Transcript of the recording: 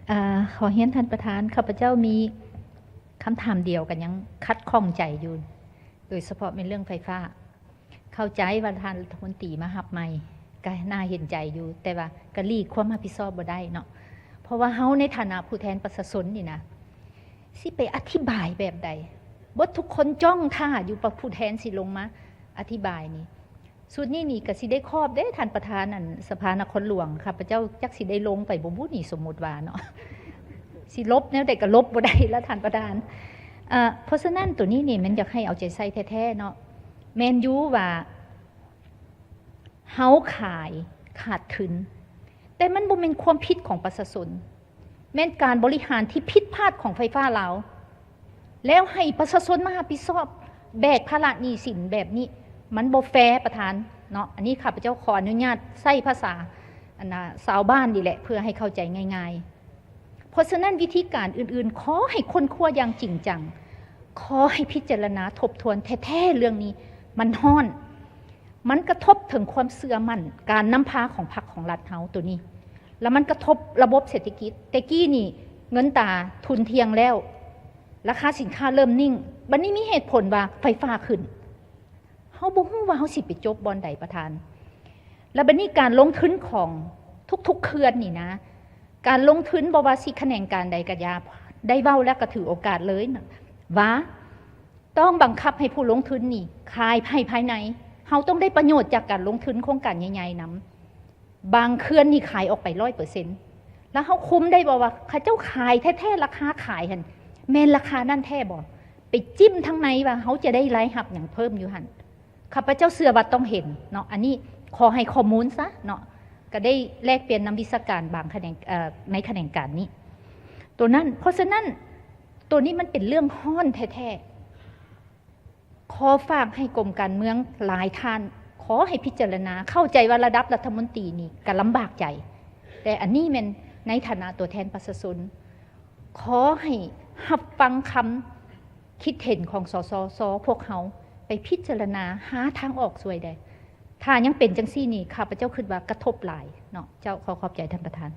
ເອີ ຂໍຮຽນທ່ານປະທານ, ຂ້າພະເຈົ້າມີຄຳຖາມດຽວ ກໍຍັງຂັດຂ້ອງໃຈຢູ່, ໂດຍສະເພາະແມ່ນເລື່ອງໄຟຟ້າ. ເຂົ້າໃຈວ່າທ່ານລັດຖະມົນຕີມາຮັບໃໝ່ ກໍໜ້າເຫັນໃຈຢູ່, ແຕ່ວ່າກໍຫຼີກຄວາມຮັບຜິດຊອບບໍ່ໄດ້ເນາະ, ເພາະວ່າເຮົາໃນຖານະຜູ້ແທນປະຊາຊົນນີ້ນະ ຊິໄປອະທິບາຍແບບໃດ? ເບິດທຸກຄົນຈ້ອງຖ້າຢູ່ວ່າຜູ້ແທນຊິລົງມາອະທິບາຍນີ້. ຊຸດນີ້ນີ້ກໍຊິໄດ້ຄອບເດ້ທ່ານປະທານ ອັນສະພານະຄອນຫຼວງ, ຂ້າພະເຈົ້າຈັກຊິໄດ້ລົງໄປບໍ່ບຸນີ້ ສົມມຸດວ່າເນາະ, ຊິຫຼົບແນວໃດກໍຫຼົບບໍ່ໄດ້ລະທ່ານປະທານ. ເອີ ເພາະສະນັ້ນໂຕນີ້ນີ້ແມ່ນຢາກໃຫ້ເອົາໃຈໃສ່ແທ້ໆເນາະ. ແມ່ນຢູ່ວ່າເຮົາຂາຍຂາດທຶນ, ແຕ່ມັນບໍ່ແມ່ນຄວາມຜິດຂອງປະຊາຊົນ, ແມ່ນການບໍລິຫານທີ່ຜິດພາດຂອງໄຟຟ້າລາວ, ແລ້ວໃຫ້ປະຊາຊົນມາຮັບຜິດຊອບ ແບກພາລະໜີ້ສິນແບບນີ້ ມັນບໍ່ແຟປະທານເນາະ. ອັນນີ້ຂ້າພະເຈົ້າຂໍອະນຸຍາດໃຊ້ພາສາ ອັນນ່າ ຊາວບ້ານນີ້ແຫຼະ ເພື່ອໃຫ້ເຂົ້າໃຈງ່າຍໆ. ເພາະສະນັ້ນວິທີການອື່ນໆ ຂໍໃຫ້ຄົ້ນຄວ້າຢ່າງຈິງຈັງ, ຂໍໃຫ້ພິຈາລະນາທົບທວນແທ້ໆ ເລື່ອງນີ້ມັນຮ້ອນ. ມັນກະທົບເຖິງຄວາມເຊື່ອໝັ້ນການນຳພາຂອງພັກຂອງລັດເຮົາໂຕນີ້, ແລ້ວມັນກະທົບລະບົບເສດຖະກິດ. ແຕ່ກີ້ນີ້ເງິນຕາທຸ່ນທ່ຽງແລ້ວ, ລາຄາສິນຄ້າເລີ່ມນິ່ງ, ບັດນີ້ມີເຫດຜົນວ່າໄຟຟ້າຂຶ້ນ. ເຮົາບໍ່ຮູ້ວ່າເຮົາຊິໄປຈົບບ່ອນໃດປະທານ. ແລ້ວບັດນີ້ການລົງທຶນຂອງທຸກໆເຂື່ອນນີ້ນະ, ການລົງທຶນບໍ່ວ່າຊິຂະແໜງການໃດກະຢ່າ, ໄດ້ເວົ້າແລ້ວກະຖືໂອກາດເລີຍນະ ວ່າ ຕ້ອງບັງຄັບໃຫ້ຜູ້ລົງທຶນນີ້ຂາຍໃຫ້ພາຍໃນ. ເຮົາຕ້ອງໄດ້ປະໂຫຍດຈາກການລົງທຶນໂຄງການໃຫຍ່ໆນຳ. ບາງເຂື່ອນນີ້ຂາຍອອກໄປຮ້ອຍເປີເຊັນ ແລ້ວເຮົາຄຸມໄດ້ບໍ່ວ່າເຂົາເຈົ້າຂາຍແທ້ໆ ລາຄາຂາຍຫັ້ນແມ່ນລາຄານັ້ນແທ້ບໍ່? ໄປຈິ້ມທາງໃນວ່າເຮົາຈະໄດ້ລາຍຮັບຫຍັງເພີ່ມຢູ່ຫັ້ນ. ຂ້າພະເຈົ້າເຊື່ອວ່າຕ້ອງເຫັນເນາະ, ອັນນີ້ຂໍໃຫ້ຂໍ້ມູນຊະເນາະ, ກະໄດ້ແລກປ່ຽນນຳວິຊາການບາງຂະແໜງ ເອີ ໃນຂະແໜງການນີ້ ໂຕນັ້ນ. ເພາະສະນັ້ນ ໂຕນີ້ມັນເປັນເລື່ອງຮ້ອນແທ້ໆ. ຂໍຝາກໃຫ້ກົມການເມືອງຫຼາຍທ່ານ ຂໍໃຫ້ພິຈາລະນາ, ເຂົ້າໃຈວ່າລະດັບລັດຖະມົນຕີນີ້ກະລຳບາກໃຈ, ແຕ່ອັນນີ້ແມ່ນໃນຖານະຕົວແທນປະຊາຊົນ, ຂໍໃຫ້ຮັບຟັງຄຳຄິດເຫັນຂອງ ສສຊ ພວກເຮົາ ໄປພິຈາລະນາຫາທາງອອກຊ່ວຍແດ່. ຖ້າຍັງເປັນຈັ່ງຊີ້ນີ້ ຂ້າພະເຈົ້າຄິດວ່າກະທົບຫຼາຍເນາະ. ເຈົ້າ ຂໍຂອບໃຈທ່ານປະທານ.